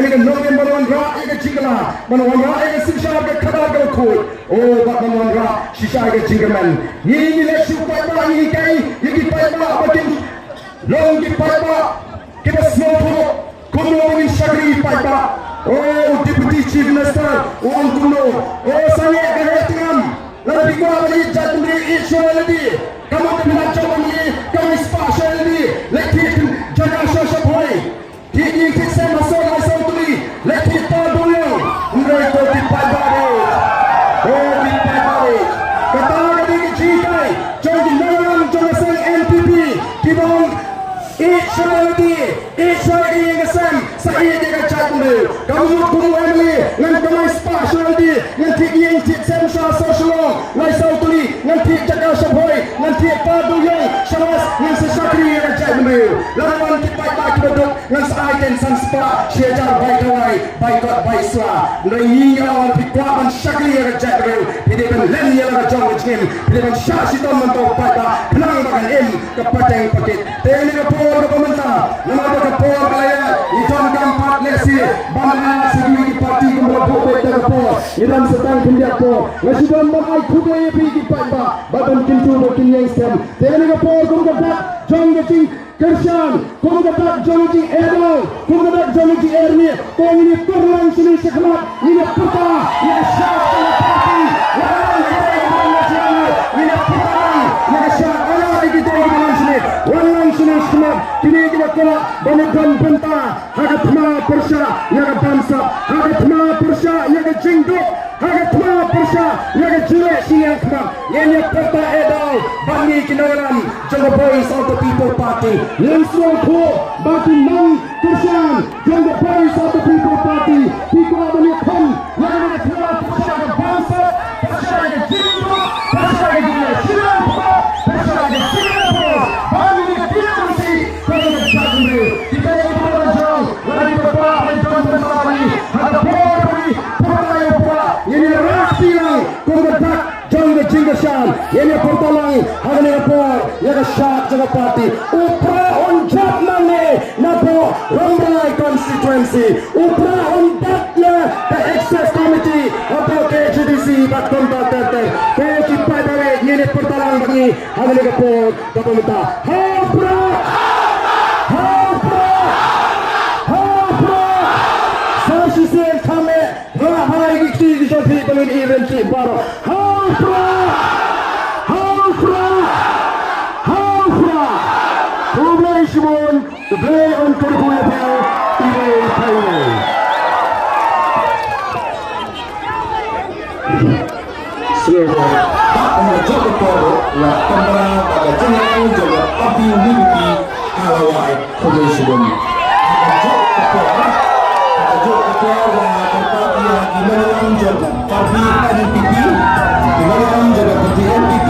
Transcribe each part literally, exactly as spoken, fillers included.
Ka nongrim ban wanrah ïa ka jingkylla, ban wanrah ïa ka synshar ka khadar ka bakhuid. O, bad ban wanrah shisha ïa ka jingkyrmen. Ngi ngi leh shuh paidbah, ngi hikai ïa ki paidbah ba kin long ki paidbah kiba sngewthuh kumno ngin shakri paidbah. O, u Deputy Chief Minister u ong kumno. O, sangeh ka heh tngam. Lada phi kwah ban ïeit jaitbynriew, ïeit shuwa ïalade. Ka mut da phi la jop ïa ngi, kam spah shuwa ïalade. Leit thied jaka sha Shaphroi. Thied ïing thied sem ha Sohra Laisawtuli, leit thied Pardewïong. Hynrei ko ki paidbah, ko ki paidbah, kata ka dei ka jinghikai jong ki nongïalam jong ka seng N P P. Ki ong ïeit shuwa ïalade, ïeit shuwa ïa ka ïing ka sem, sa ïeit ïa ka jaitbynriew. Ka mut kum u M L A ngan kamai spah shuwa ïalade, ngan thied ïing thied sem sha Sohra Shillong, Laisawtuli, ngan thied jaka Shaphroi, ngan thied Pardewïong, sha West, ngan sa shakri ïa ka jaitbynriew. Lada wan ki paidbah kiba duk, ngan sa ai tang san spah shi hajar bai dawai, bai kot, bai sla. Hynrei ngi ngi ong, phi kwah ban shakri ïa ka jaitbynriew, phi dei ban len ïa la ka jong ka jingim, phi dei ban shah shitom ban tong paidbah, khnang ba kan im ka pateng pakit. Te kane ka por kaba mynta, namar ba ka por ka la ïaid, ngi donkam pat lehse ban ai sa kiwei ki party kumba la buh beit da ka por. Ngi dang sa tang khyndiat por. Nga shu don ban ai khublei ïa phi ki paidbah, bad ban kyntu ba kin ïeng skhem. Te kane ka por kum ka dak jong ka jing kyrshan, kum ka dak jong ka jingeh daw, kum ka dak jong ka jingeh rieh, to ngin ïa tur lang shane shakhmat, ngin ïa pyrta ïa ka shad jong ka party. Wat la ki dei kiba long na jingeh, ngin ïa pyrta lang ïa ka shad. Wat la ki dei kiba long shane, wan lang shane shakhmat. Kine kiba kwah ban ïa don bynta ha ka thma pyrshah ïa ka bamsap, ha ka thma pyrshah ïa ka jingduk, ha ka thma pyrshah ïa ka jingleh shineng khmat. Ngin ïa pyrta eh daw bad ngi ki nongïalam jong ka Voice of the People Party. Ngin sngewthuh ba ki nongkyrshan jong ka Voice of the People Party ki kwah ban ïakhun ïa kane ka thma pyrshah ka bamsap, pyrshah ka jingduk, pyrshah ka jingleh shineng khmat, pyrshah ka jingduk. Ba ngi ki T M C, ba ngi ki jaitbynriew, kita ki ba jong, ba ngi ki ba, ba ngi jong, ba ngi ha ka por ba ngi pyrta ïa u Prah, ngin ïa rah lang kum ka dak jong ka jingkyrshan. Ngin ïa pyrta lang ha kane ka por ïa ka shad jong ka party. U Prah un jop nangne napoh Rambrai constituency. U Prah un bat ïa ka access committee hapoh K H A D C bad kumta ter ter. Ko ki paidbah, ngin ïa pyrta lang bad ngi ha kane ka por kaba mynta. Ha u Prah! Ha u Prah! Ha u Prah! Sa shisien kham eh. Haba ïa ki kti ki jong phi ba ngin ïa ïeng baroh. Ha u Prah! Ha u Prah! Ha u Prah! Khublei shibun, U Blei un kyrkhu ïa phi, iwei pa iwei. Sngewbha. Bad ka jong ka por la pynbna bad ka jingïalang jong ka party U D P ha Lawai. Khublei shibun. Ha ka jong ka por, ha ka jong ka por la pynbna ïa ki nongïalang jong ka party N P P, ki nongïalang jong ka party N P P,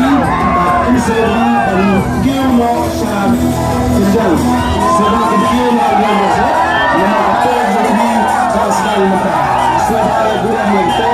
bad ki sngewbha ban kiew noh sha ka jong. Sngewbha ban kiew noh sha ka jong. Namar ka por jong ki ka sdang mynta. Sngewbha ïa ka por mynta.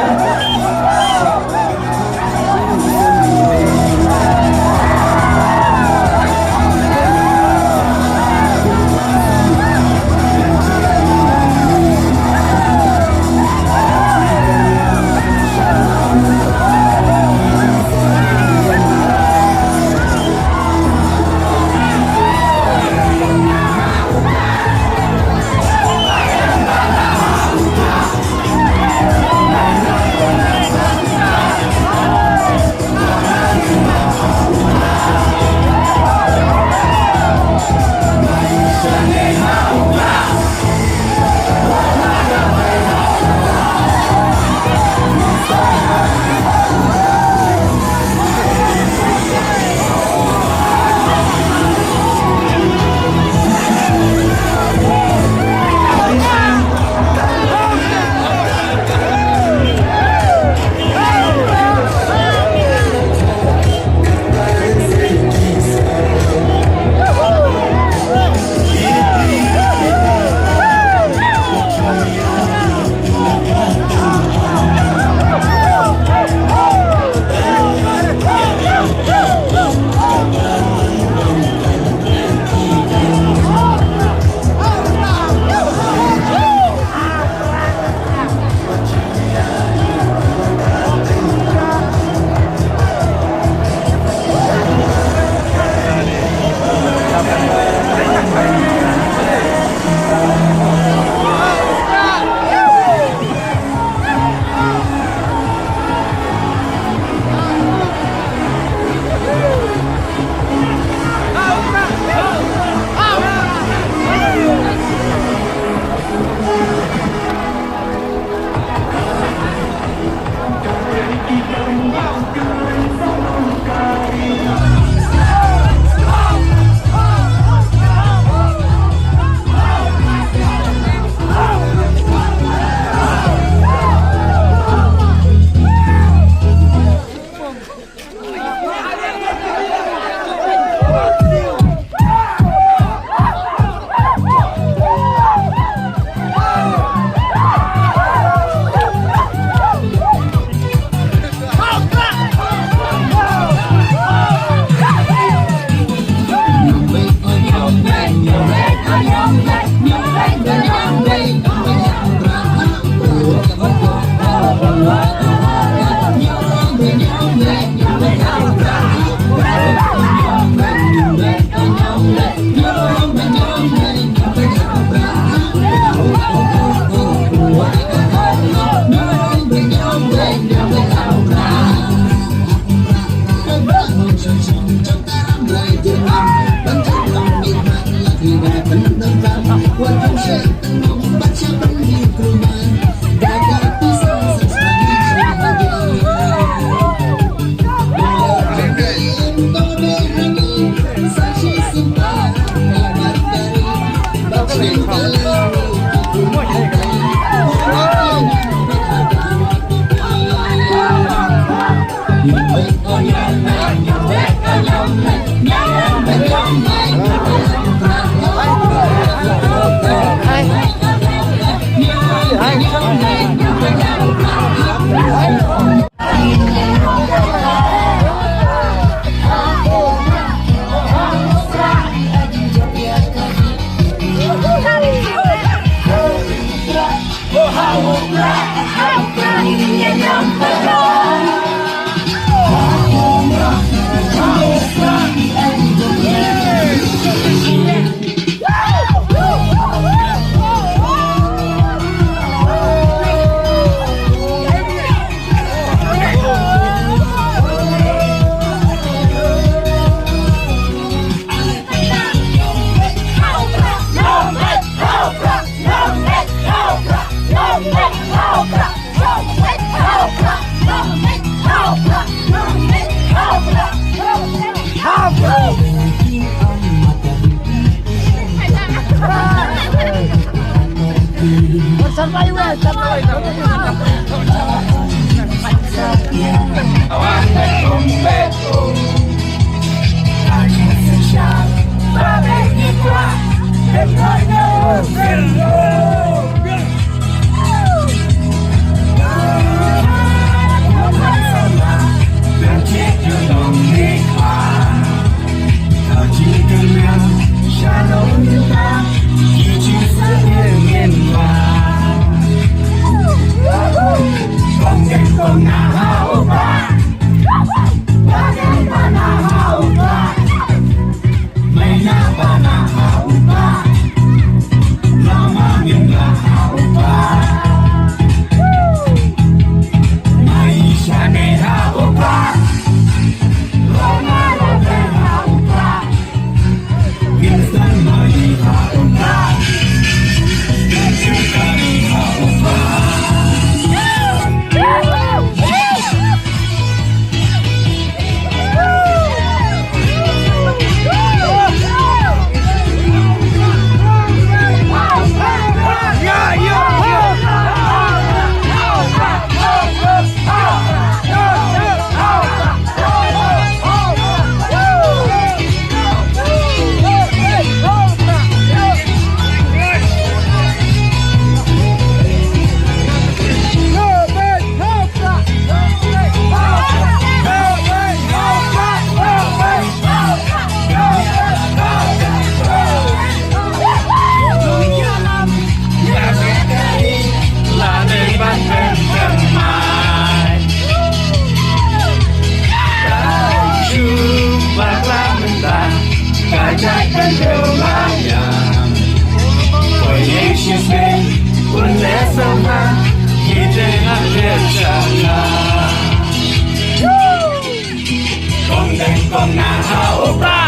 Ha u pra.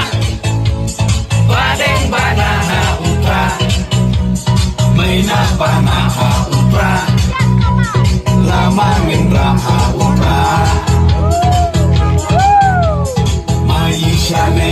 Ba deng ba na ha u pra. Mai na ba na ha u pra. Lama min ra ha u pra. Mai sha ne